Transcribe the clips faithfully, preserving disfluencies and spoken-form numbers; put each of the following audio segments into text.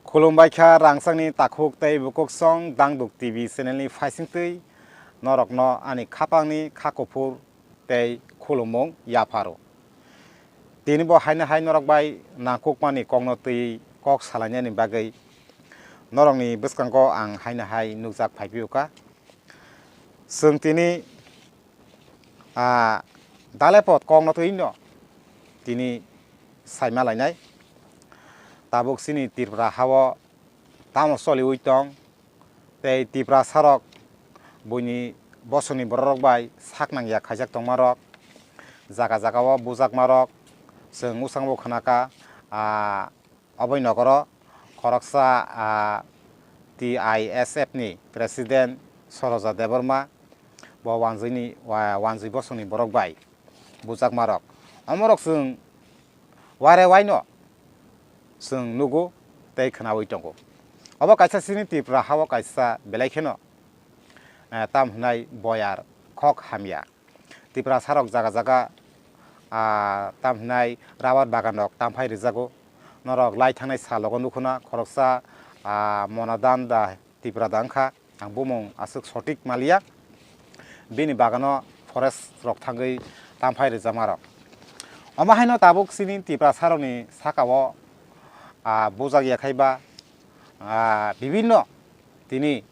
Khulumbai kha rangchakni takhuk tei bukhuk song Dangduk T V channel ni phaisingtwi norokno ani khapangni kha kuphur tei khulumung yapharo. Tini bo haino hai norok bai nangkukmani kokno twi kok salainani bagwi norokni bwskango ang haino hai nukjak phaiphio kha. Chwng tini, ah, dalepot kokno twi no tini saima lainai. Tabuk chini Tripura hao tamo choliwi tong, tei Tiprasarok buini bosongni bororok bai sak nangya khaijak tongmarok, jaga jagao bujakmarok chwng usangbo khnakha, ah, oboni nokoro khoroksa, ah, T I S F ni President Soroja Debbarma bo wanjwini, wa-, wanjwi bosongni borok bai bujakmarok. Omorok chwng ware waino chwng nugo tei khnaui tongo. Obo kaisa chini Tripura hao kaisa belai kheno, eh, tam hwnai boyar khok hamya. Tiprasarok jaga jaga, ah, tam hwnai rubber bagan rok tamphai rijago. Norok lai thangnai salogo nukhuna khoroksa, ah, Monadan da Tipra da wngkha. Ang bumung aswk sotik maliya. Bini bagano forest rok thangwi tamphai rijama rok. Omo haino tabuk chini Tiprasarokni sakao, ah, bujak ya khai ba, ah, bibinno tini,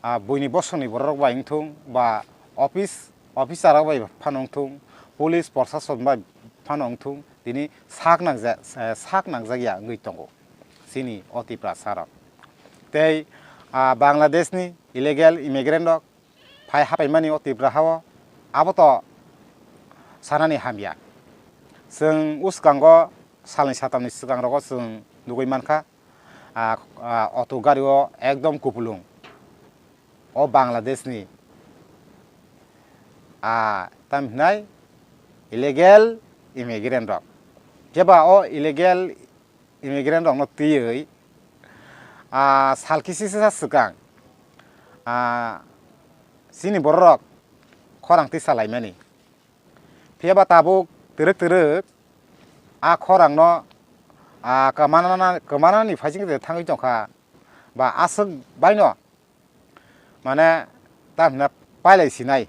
ah, buini bosongni bororok bai wngthung ba office, officer rok bai phano wngthung, police, prosason bai phano wngthung, tini sak nangja-, eh, sak nangjak ya wngwi tongo chini o Tiprasa rok. Tei, ah, Bangladesh ni illegal immigrant rok phai hapaimani o Tripura hao, abo to sanani hamya. Chwng uskango salni satamni swkang rogo chwng nugwi mankha, ah, ah, auto gari o ekdom kupulung o Bangladesh ni, ah, tam hinai illegal immigrant rok. Phiya ba o illegal immigrant rokno twiwi, ah, sal kisisa swkang, ah, chini bororok khorang twi salaimani. Phiya ba tabuk twrwk twrwk a khorangno, ah, kwmanana-, kwmanani phaising twi thangwi tongkha ba aswk baino mane tam hwnna pailai sinai.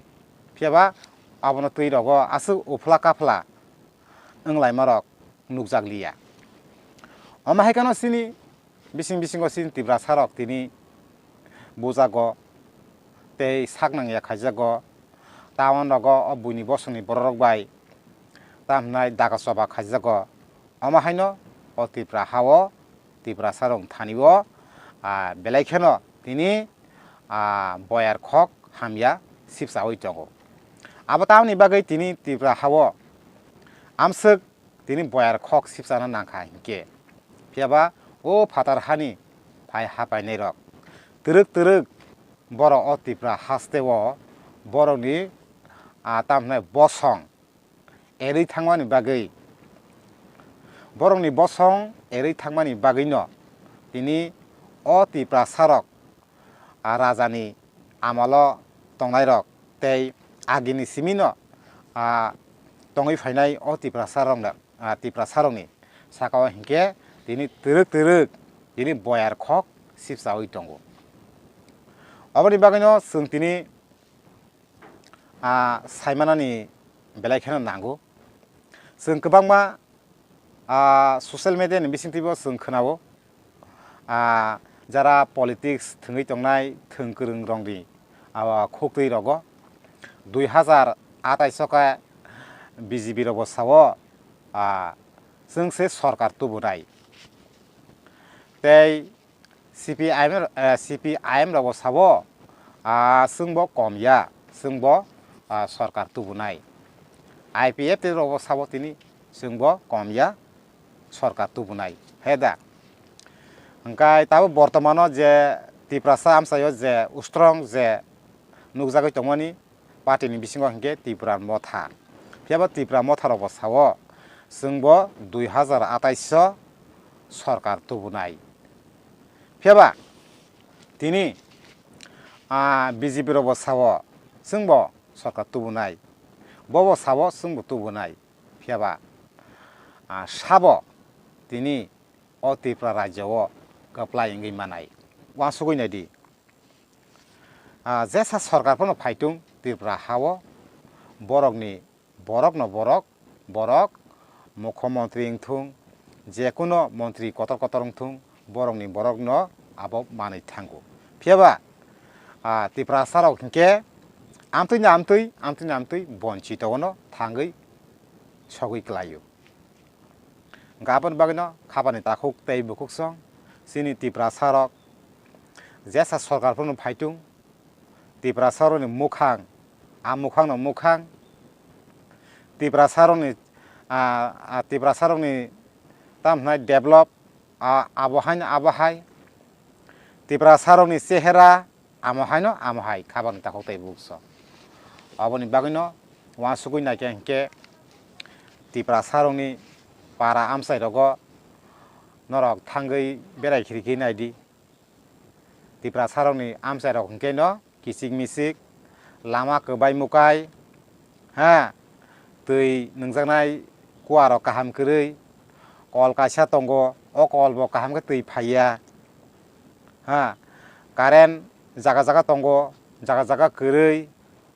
Phiya ba abono twi rogo aswk uphla kaphla wnglaima rok nukjak liya. Omo hai kheno chini bising bisingo chini Tiprasa rok tini bujago tei sak nangya khaijago. Town rogo o buini bosongni bororok bai tam hwnai daga choba khaijago. Omo haino o Tripura hao Tiprasa rok thani o, ah, belai kheno tini, ah, boyar khok hamya sipsaui tongo. Abo tamoni bagwi tini Tripura hao amswk tini boyar khok sipsana nangkha hinkhe. Phiya ba o phatar hani phai hapainai rok twrwk twrwk borok o Tripura haste o borokni, ah, tam hwnai bosong erwi thangmani bagwi, borokni bosong erwi thangmani bagwino tini o Tiprasarok, ah, rajani amolo tongnairok tei agini simino, ah, tongwi phainai o Tiprasarokno, ah, Tiprasarokni sakao hinkhe tini twrwk twrwk tini boyar khok sipsaui tongo. Oboni bagwino chwng tini ah, saimanani belai kheno nango. Chwng kwbangma, ah, social media ni bisingtwibo chwng khwnao, ah, jara politics thwngwi tongnai thwng kwrwng rokni, ah, khuktwi rogo dui hazar atais o khe B J P rokbo sao, ah, chwng se sorkar tubunai. Tei C P I M, eh, C P I M rokbo sabo, ah, chwngbo kom ya, chwngbo, ah, sorkar tubunai. I P F T rokbo sabo tini chwngbo kom ya, sorkar tubunai. He da? Hwnkhe tabuk bortomano je Tiprasa amchaio je strong je nukjagwi tongmani, party ni bisingo hinkhe Tipra Motha. Phiya bo Tipra Motha rokbo sao, chwngbo dui hazar atais o sorkar tubunai. Phiya ba tini, ah, B J P rokbo sao, chwngbo sorkar tubunai. Bobo sao, chwngbo tubunai. Phiya ba, ah, sabo tini o Tripura rajyo o kwplai wngwi manai. Uansugwi naidi. Ah, jesa sorkar phano phaitung Tripura hao, borokni, borokno borok, borok mukhyamantri wngthung, jekuno montri kotor kotor wngthung, borokni borokno abo manwi thango. Phiyaba, ah, Tiprasarok hinkhe amtwino amtwi, amtwino amtwi bonchitono thangwi sogwi klaio. Hwnkhe aboni bagwino khapani takhuk tei bukhuksong chini Tiprasarok jesa sorkar phano phaitung, Tiprasarokni mukhang, a mukhangno mukhang, Tiprasarokni, a, a, Tiprasarokni tamo hwnai develop, a, abo haino abo hai, Tiprasarokni chehera, amo haino amo hai khabangni takhuk tei bukhuksong. Aboni bagwino uansugwi naikhe hinkhe Tiprasarokni para amchairogo norok thangwi berai khirikhi naidi. Tiprasarokni amchairok hinkhe no kichik michik, lama kwbai mukai, ha, twi nungjaknai kuarok kaham kwrwi, kol kaisa tongo, o kolbo kaham khe twi phaiya, ha, current jaga jaga tongo, jaga jaga kwrwi,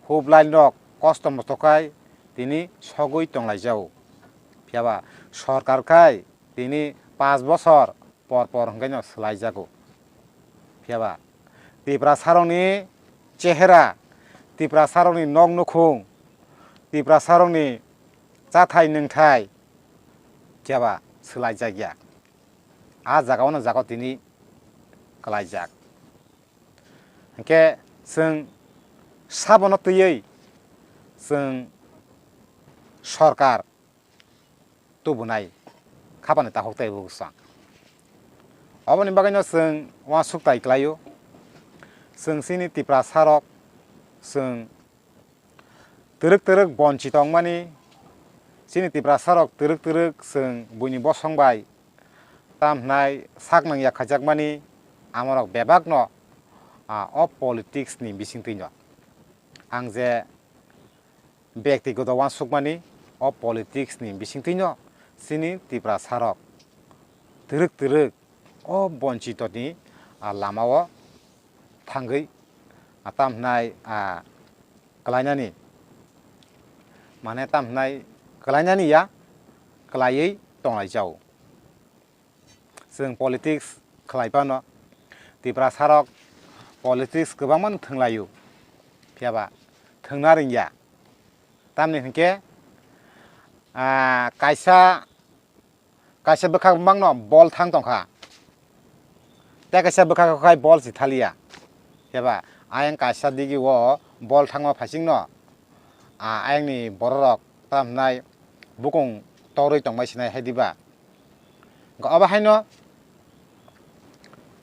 hub line rok kosto mosto khai tini sogwi tonglaijao. Phiyaba sorkar khai tini panch bosor por por hwnkhe no swlaijago. Phiyaba Tiprasarokni chehera, Tiprasarokni nok nukhung, Tiprasarokni chathai nwngthai phiyaba swlaijakya. A jagao no jaga tini kwlaijak. Hinkhe chwng sabono twiwi chwng sorkar tubunai khapani takhuk tei bukhuksong. Oboni bagwino chwng uansuk tai klaio. Chwng chini Tiprasarok chwng twrwk twrwk bonchito wngmani, chini Tiprasarok twrwk twrwk chwng buini bosong bai tam hwnai sak nang ya khaijakmani amorok bebakno, ah, o politics ni bisingtwino. Ang je bektigoto uansukmani o politics ni bisingtwino chini Tiprasarok twrwk twrwk o bonchito ni, ah, lamao thangwi, ah, tam hwnai, ah, kwlainani, mane tam hwnai kwlainani ya, kwlaiwi tonglaijao. Chwng politics khlai phano Tiprasarok politics kwbangma no thwnglaio, phiyaba thwngna rwngya. Tamni hinkhe, ah, kaisa, kaisa bwkhak mangno bol thang tongkha, tei kaisa bwkhak khai bol si thaliya, phiyaba ayang kaisa digi o bol thangma phaisingno, ah, ayangni bororok tam hwnai bukung torwi tongbai sinai hai diba? Hwnkhe obo haino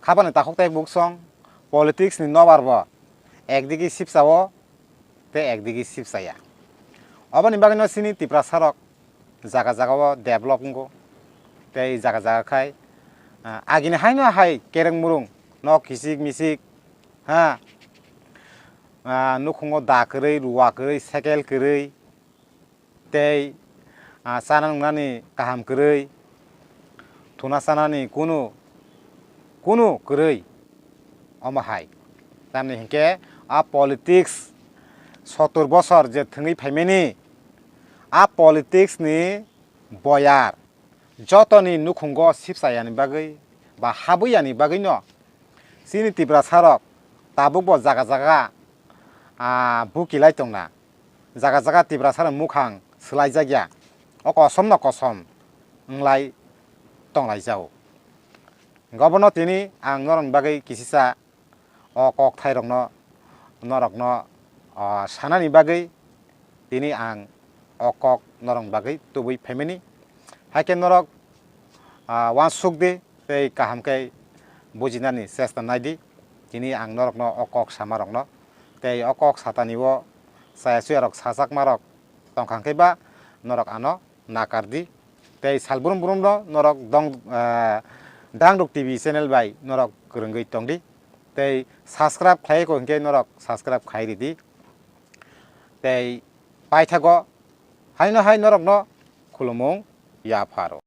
khapani takhuk tei bukhuksong politics ni nobar bo ekdigi sipsao tei ekdigi sipsaya. Oboni bagwino chini Tiprasarok jaga jaga o develop wngo tei jaga jaga khai, ah, agini haino hai kereng murung nok kichik michik, ha, ah, nukhungo da kwrwi, ruwa kwrwi, sekel kwrwi, tei, ah, chana nungnani kaham kwrwi, thuna chanani kunu, kunu kwrwi, omo hai. Tamni hinkhe a politics sottor bosor je thwngwi phaimani, a politics ni boyar jotoni nukhungo sipsa yani bagwi ba habwi yani bagwino chini Tiprasarok tabukbo jaga jaga, ah, bukilai tongna. Jaga jaga Tiprasarok mukhang swlaijakya, o kosom no kosom wnglai tonglaijao. Hwnkhe obono tini ang norokni bagwi kisisa o kok thairokno, norokno, o, sanani bagwi tini ang o kok norokni bagwi tubui phaimani. Haikhe norok, ah, uansuk di tei kaham khe bujinani chesta nai di. Tini ang norokno o kok samarokno tei o kok satani o chaya chuyarok sajakmarok tongkha hwnkhe ba norok ano nakar di. Tei sal brum brumno norok dong, ah, Dangruk T V channel bai norok kwrwngwi tong di. Tei subscribe khlai kho hwnkhe norok subscribe khai ridi. Tei paithago haino hai norokno khulumung yapharo.